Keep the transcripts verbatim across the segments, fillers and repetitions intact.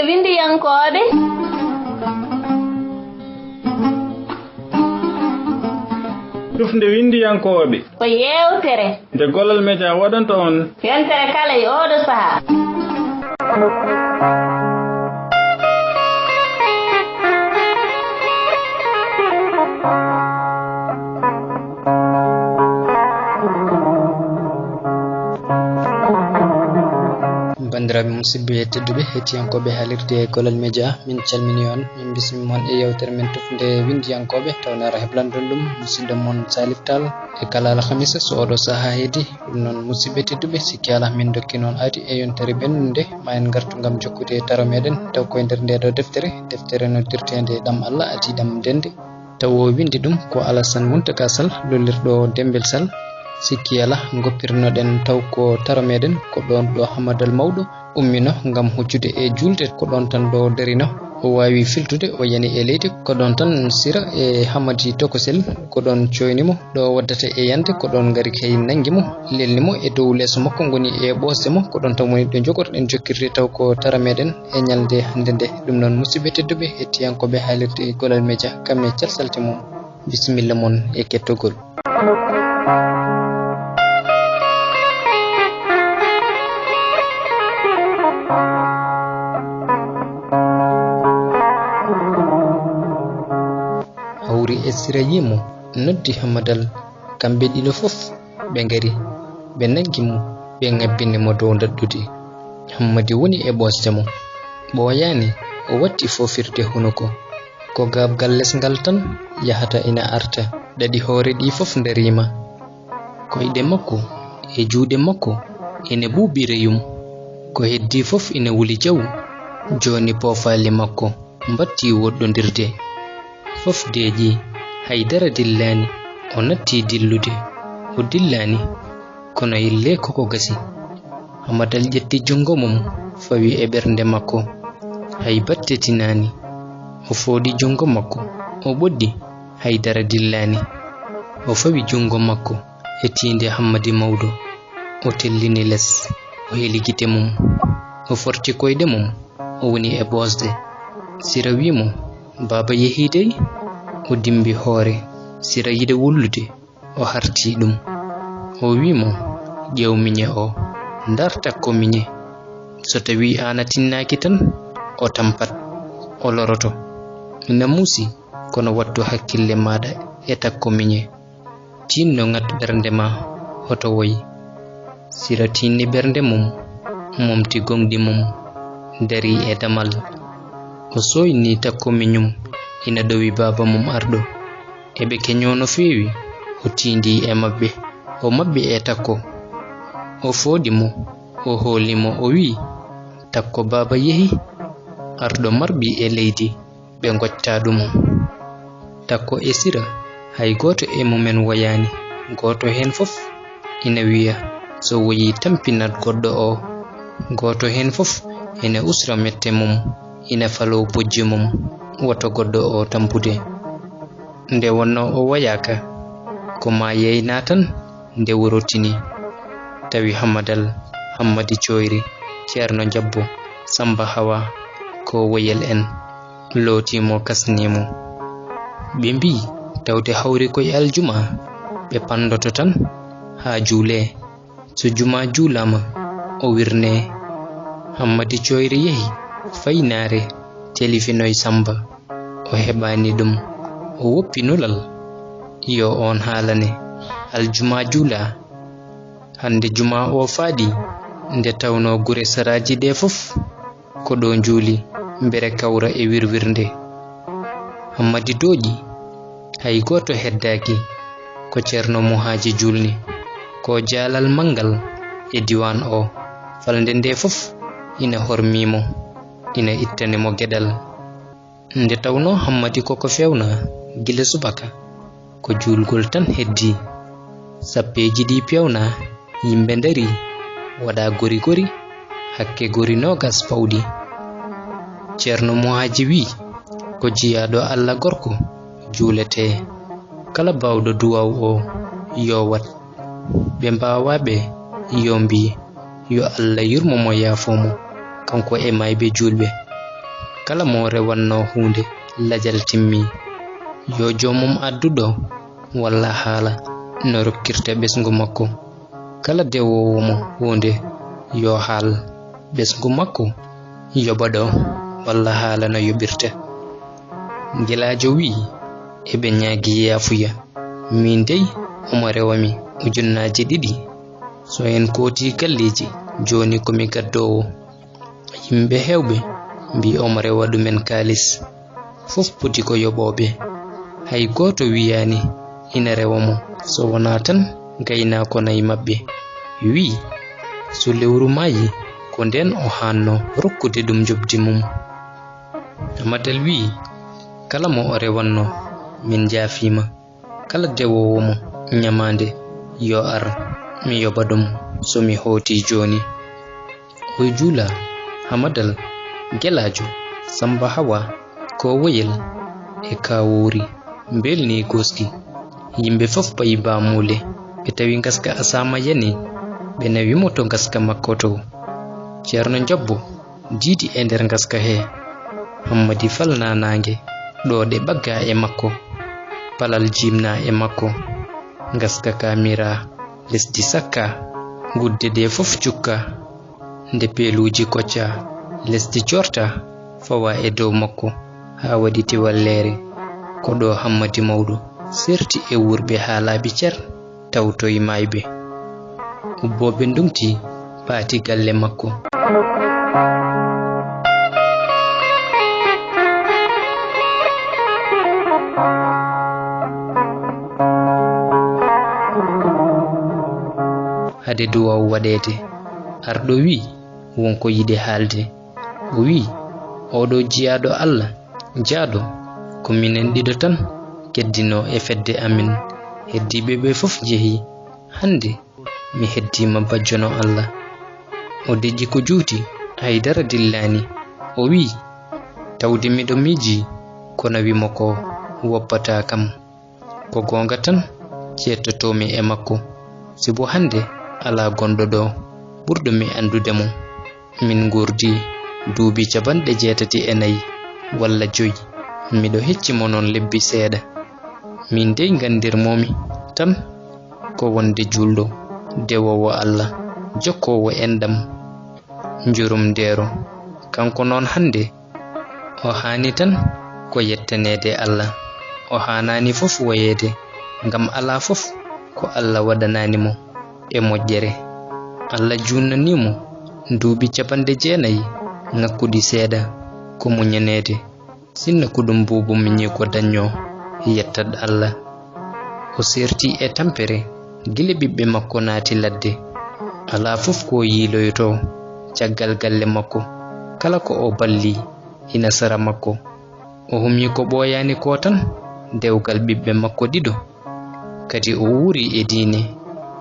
Windiyankooɓe. Tufnde winndiyankooɓe. Ko yeewtere. Nde Golol Media waɗanta on. Yontere kala e ooɗo sahaa. Banndiraaɓe musidɓe tedduɓe, hettiyankooɓe haalirde Golol Media, min calminii on, min mbismii mon e yeewtere men tufnde winndiyankooɓe, tawnoo ara heblande ɗum musidɗo mon Salif Tall e kala alhamisa so ooɗo sahaa heedi. Ɗum noon, musidɓe tedduɓe, sikki alaa min ndokki noon aadi e yontere ɓennunde, ma en ngartu ngam jokkude e taro meɗen, taw koye nder nde ɗo deftere, deftere noddirteende Ɗam Allah adii ɗam dende. Tawo o winndi ɗum ko Alasan Muntaka Sal, lollirɗo Dembel Sal. Sikki alaa, ngoppirnoɗen taw ko taro meɗen, ko ɗoon ɗo Hamadal Mawɗo ummino ngam hoccude e juulde, ko ɗoon tan ɗo darino. O waawi filtude, o yani e leydi, ko ɗoon tan Sira e Hammadi Tokosel, ko ɗoon coyni mo, ɗo waddata e yande, ko ɗoon ngari kay nanngi mo, lelni mo e dow leeso makko, ngoni e ɓoosde mo, ko ɗoon tan woni ɗo njogorɗen jokkirde taw ko tara meɗen e ñalnde hannde nde. Ɗum noon, musidɓe tedduɓe, hettiyankooɓe haalirde Golol Media, kam e calsalte mum, bisimilla mon e kettogol. Hawri e Sira yii mo, noddi Hammadal, kamɓe ɗiɗo fof ɓe ngari, ɓe nanngi mo, ɓe ngabbini mo dow ndaɗɗudi. Hammadi woni e ɓoosde mo, ɓooyaani, o watti foofirde hunuko. Ko gaaɓgal les ngal tan yahata ina arta, ɗaɗi hoore ɗii fof ndariima. Koyɗe makko e juuɗe makko ina ɓuuɓi reyum, ko heddii fof ina wuli jaw, jooni poofaali makko mbattii woɗɗondirde. Fof deeƴi, hay dara dillaani, o nattii dillude, o dillaani, kono illee koko gasi. Hamadal ƴetti junngo mum, fawi e ɓernde makko, hay batte tinaani, o fooɗi junngo makko, o ɓoddi, hay dara dillaani, o fawi junngo makko e tiinde Hammadi Mawɗo, o tellini les, o heli gite mum, o forti koyɗe mum, o woni e ɓoosde. Sira wii mo, "Baaba yehii dey?" O dimmbi hoore, Sira yiɗa wullude, o hartii ɗum. O wii mo, "Ƴeew miñe o, ndaar takko miñe. So tawii aan a tinnaaki tan, o tampat, o loroto. Ina muusi, kono wattu hakkille maaɗa e takko miñe." Tiinno ŋat ɓernde ma, hoto woy. Sira tiinni ɓernde mum, momti goŋɗi mum, darii e damal. O sooynii takko miñum, ina ɗowi baaba mum arɗo. Eɓe keñoo no feewi, o tiindii e maɓɓe, o maɓɓi e takko. O fooɗi mo, o hooli mo, o wii, "Takko baaba yehi, arɗo marɓi e leydi." Ɓe ngocca ɗum. Takko e Sira, hay gooto e mumen woyaani. Gooto heen fof ina wiya so woyii tampinat goɗɗo o. Gooto heen fof ina usra mette mum, ina faloo bojji mum, woto goɗɗo o tampude. Nde wonnoo o woyaaka, ko maa yeynaa tan nde wurotini. Tawi Hammadal, Hammadi Cooyri, Ceerno Njabbo, Sammba Hawa, ko woyel en. Lootii mo, kasnii mo. Ɓe mbii, tawde hawri ko e aljuma, ɓe panndoto tan haa juulee. So juma juulaama, o wirnee. Hammadi Cooyri yehi, faynaare, telifinoy Sammba. O heɓaani ɗum. O woppi nulal. Yo oon haalane. Aljuma juulaa. Hannde juma o faaɗi, nde tawnoo gure saraaji ɗee fof ko ɗo njuuli, mbere kawra e wirwirnde. Hammadi dooƴi, hay gooto heddaaki, ko Ceerno Muhaaji juulni, ko jaalal manngal e diiwaan o. Falnde nde fof ina hormii mo, ina ittani mo geɗal. Nde tawnoo Hammadi koko feewnaa gila subaka, ko juulgol tan heddii. Sappeeji ɗii peewnaa, yimɓe ndarii, waɗaa gori gori, hakke gori noogas pawɗi. Ceerno Muhaaji wii, ko jiyaaɗo Alla gorko juuletee. Kala baawɗo duwaaw o, yo waɗ. Ɓe mbaawaa ɓe, yo mbii, yo Alla yurmo mo, yaafoo mo, kanko e maayɓe juulɓe. Kala mo rewannoo huunde lajal timmii, yo joomum addu ɗo walla haala no rokkirta ɓesngu makko. Kala dewoowo mo huunde yo haal ɓesngu makko yoɓa ɗo walla haala no yoɓirta. Gelaajo wi'i, eɓe ñaagi yaafuya. Miin dey omo rewa mi ujunnaaje ɗiɗi. So en kootii galleeji, jooni ko mi gaddoowo. Yimɓe heewɓe mbii omo rewa ɗumen kaalis. Fof poti ko yoɓooɓe. Hay gooto wiyaani ina rewa mo, so wonaa tan gaynaako nayi maɓɓe wiyi, so lewru maayi, ko ndeen o haannoo rokkude ɗum njoɓdi mum. Amadal wiyi, kala mo o rewannoo, min njaafiima. Kala dewoowo mo ñamaande, yo ar, mi yoɓa ɗum so mi hootii jooni. O juula, Hamadal, Gelaajo, Sammba Hawa, Koowoyel e Kaawoori, mbelnii gooski. Yimɓe fof payi baamuule, ɓe tawi ngaska Asaama yanii, ɓe nawi mo to ngaska makko to. Ceerno Njobbo diidi e nder ngaska hee. Hammadi Fal naanaange, ɗooɗe ɓaggaa e makko, palal jiimnaa e makko. Ngaska kaamiraa, lesdi sakkaa, gudde ɗee fof cukkaa. Nde peeluuji koccaa, lesdi cortaa, fawaa e dow makko, haa waɗi tiwalleere. Ko ɗo Hammadi Mawɗo seerti e wuurɓe haalaaɓe cer, tawtoyi maayɓe. Ubbooɓe ndoŋti paati galle makko. Hade duwaaw waɗeede, arɗo wiyi won ko yiɗi haalde. O wiyi, "Oɗo jiyaaɗo Alla, jaaɗo, ko minen ɗiɗo tan keddinoo e fedde amen. Heddiiɓe ɓe fof njehii. Hannde mi heddiima bajjono Alla." O deƴƴi ko juuti, hay dara dillaani. O wiyi, "Tawde miɗo miijii ko nawii mo ko woppataa kam. Ko goonga tan ceettotoo-mi e makko, sibu hannde alaa gonɗo ɗo ɓurɗo mi anndude mo. Min nguurdii duuɓi capanɗe jeetati e nayi walla joyi, miɗo hecci mo noon lebbi seeɗa. Min dey nganndirmoo-mi tan ko wonde juulɗo, dewoowo Alla, jokkoowo enɗam, njurum ndeero. Kanko noon hannde o haani tan ko yettaneede Alla. O haanaani fof woyeede, ngam alaa fof ko Alla waɗanaani mo e moƴƴere. Alla juutnanii mo duuɓi capanɗe jeenayi ŋakkuɗi seeɗa, ko muñaneede. Sinno ko ɗum buubu miñi ko daññoo, yettat Alla." O seerti e tampere gila ɓiɓɓe makko naati ladde. Alaa fof ko yiiloytoo caggal galle makko, kala ko o ballii ina sara makko. O humii ko ɓooyaani ko tan dewgal ɓiɓɓe makko ɗiɗo. Kadi o wuuri e diine,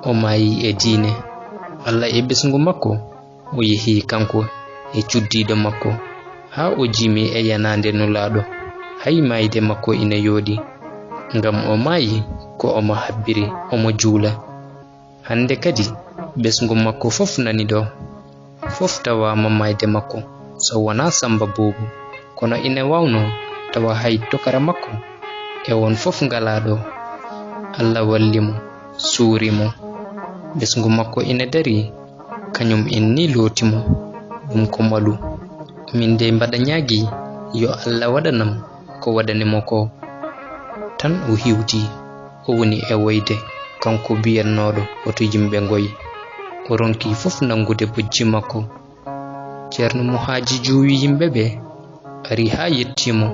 o maayi e diine. Alla e ɓesngu makko, o yehi kanko e cuddiiɗo makko, haa o jiimi e yanaande Nulaaɗo. Hay maayde makko ina yooɗi, ngam o maayi ko omo habbiri omo juula. Hannde kadi ɓesngu makko fof nani ɗo. Fof tawaama maayde makko, so wonaa Sammba Boobo. Kono ina waawnoo tawa hay tokara makko e won fof ngalaa ɗo. Alla walli mo, suuri mo. Ɓesngu makko ina darii, kañum en ni looti mo. Ɗum ko malu. Min dey mbaɗa ñaagii yo Alla waɗanam ko waɗani mo ko. Tan o hiwti, o woni e woyde, kanko biyannooɗo hoto yimɓe ngoy. O ronki fof nanngude bojji makko. Ceerno Muhaaji juuwi yimɓe ɓe, ari haa yettii mo,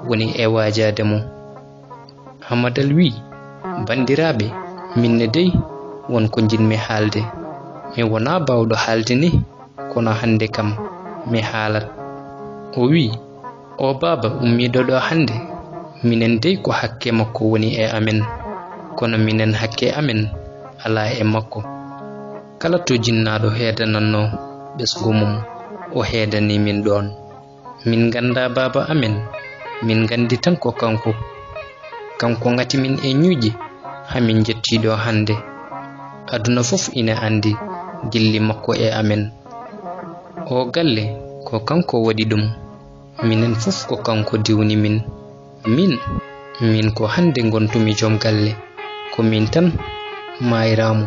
woni e waajaade mo. Hamadal wiyi, "Banndiraaɓe, min ne dey won ko njiɗmi haalde. Mi wonaa baawɗo haalde ni, kono hannde kam mi haalat." O wiyi, "O baaba ummiiɗo ɗo hannde, minen dey ko hakke makko woni e amen, kono minen hakke amen alaa e makko. Kala to jinnaaɗo heedanannoo ɓesngu mum, o heedanii min ɗoon. Min nganndaa baaba amen, min nganndi tan ko kanko. Kanko ŋati min e ñuuƴi, haa min njettii ɗo hannde. Aduna fof ina anndi gilli makko e amen. O galle ko kanko waɗi ɗum. Minen fof ko kanko diwni min. Min, min ko hannde ngontumi joom galle. Ko min tan maayraa mo.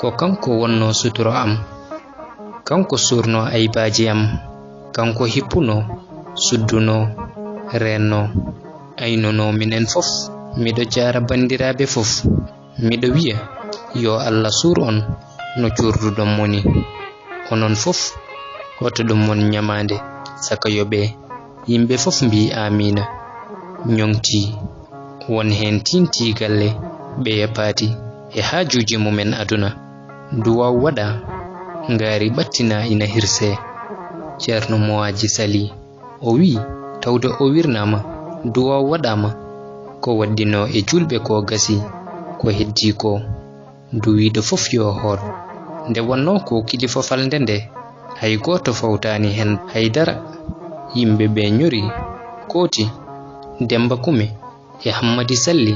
Ko kanko wonnoo suturo am. Kanko suurnoo aybaaji am. Kanko hippunoo, suddunoo, reennoo, aynunoo minen fof. Miɗo jaara banndiraaɓe fof. Miɗo wiya, yo Allah suur on no cuurduɗon mo ni. Onon fof, hoto ɗum mon ñamaande, saka yoɓee. Yimɓe fof mbii aamiina. Ñoŋtii. Won heen tiintii galle, ɓeya paati e haajuuji mumen aduna. Duwaaw waɗaa, ngaari ɓattinaa ina hirsee. Ceerno Moaji salii. O wiyi, tawde o wirnaama, duwaaw waɗaama, ko waɗɗinoo e juulɓe ko gasi, ko heddii ko, duwiiɗo fof yo hoot. Nde wonnoo ko kilifa falnde nde, hay gooto fawtaani heen hay dara. Yimɓe ɓe ñori, kooti, Demmba Kume e Hammadi Salli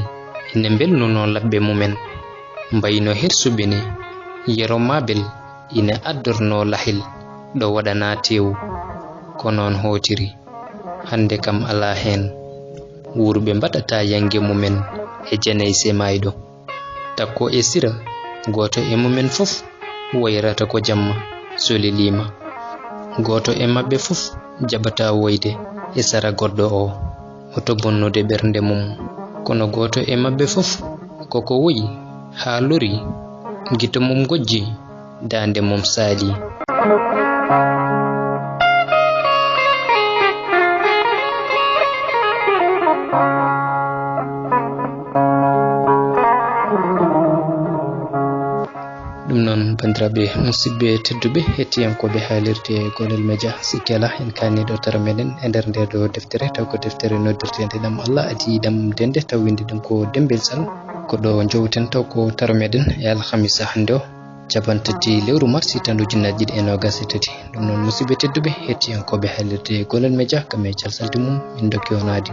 ina mbelnunoo laɓɓe mumen, mbayno hersuɓe ni, Yero Mabel ina addornoo lahil ɗo waɗanaa teewu. Ko noon hootiri. Hannde kam alaa heen. Wuurɓe mbaɗata yannge mumen e janeyse maayɗo. Takko e sira, gooto e mumen fof woyrata ko jamma, so leliima. Gooto e maɓɓe fof jaɓata woyde e sara goɗɗo o, oto bonnude ɓernde mum. Kono gooto e maɓɓe fof koko woyi haa lori, gito mum gojji, daande mum saali. Ɗum noon, banndiraaɓe musidɓe tedduɓe, hettiyankooɓe haalirde Gollal Media, sikke alaa en kaani ɗo taro meɗen e nder nde ɗo deftere, taw ko deftere noddirteende Ɗam Allah adii ɗam dende, taw winndi ɗum ko Demmbel Sal. Ko ɗo njowten taw ko taro meɗen e alhamisa hannde o, capanɗe tati lewru mars, hitaande ujunnaaji ɗiɗi e noogaas e tati. Ɗum noon, musidɓe tedduɓe, hettiyankooɓe haalirde Gollal Media, kam e calsalde mum, min ndokki on aadi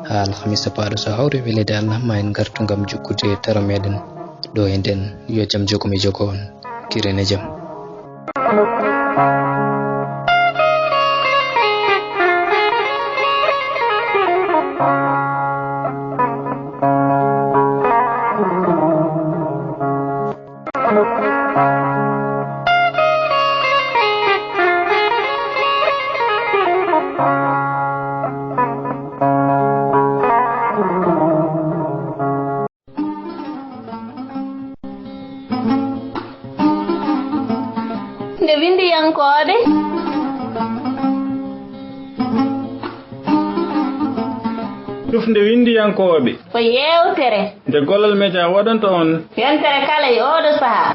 haa alhamisa paaɗo so hawri, weleede Allah, ma en ngartu ngam jokkude taro meɗen ɗo e nden. Yo jam jogo mi jogo on. Kiren e jam. Nde winndiyankooɓe. Tufnde winndiyankooɓe. Ko yeewtere. Nde Gollal Media waɗanta on. Yontere kala e ooɗo sahaa.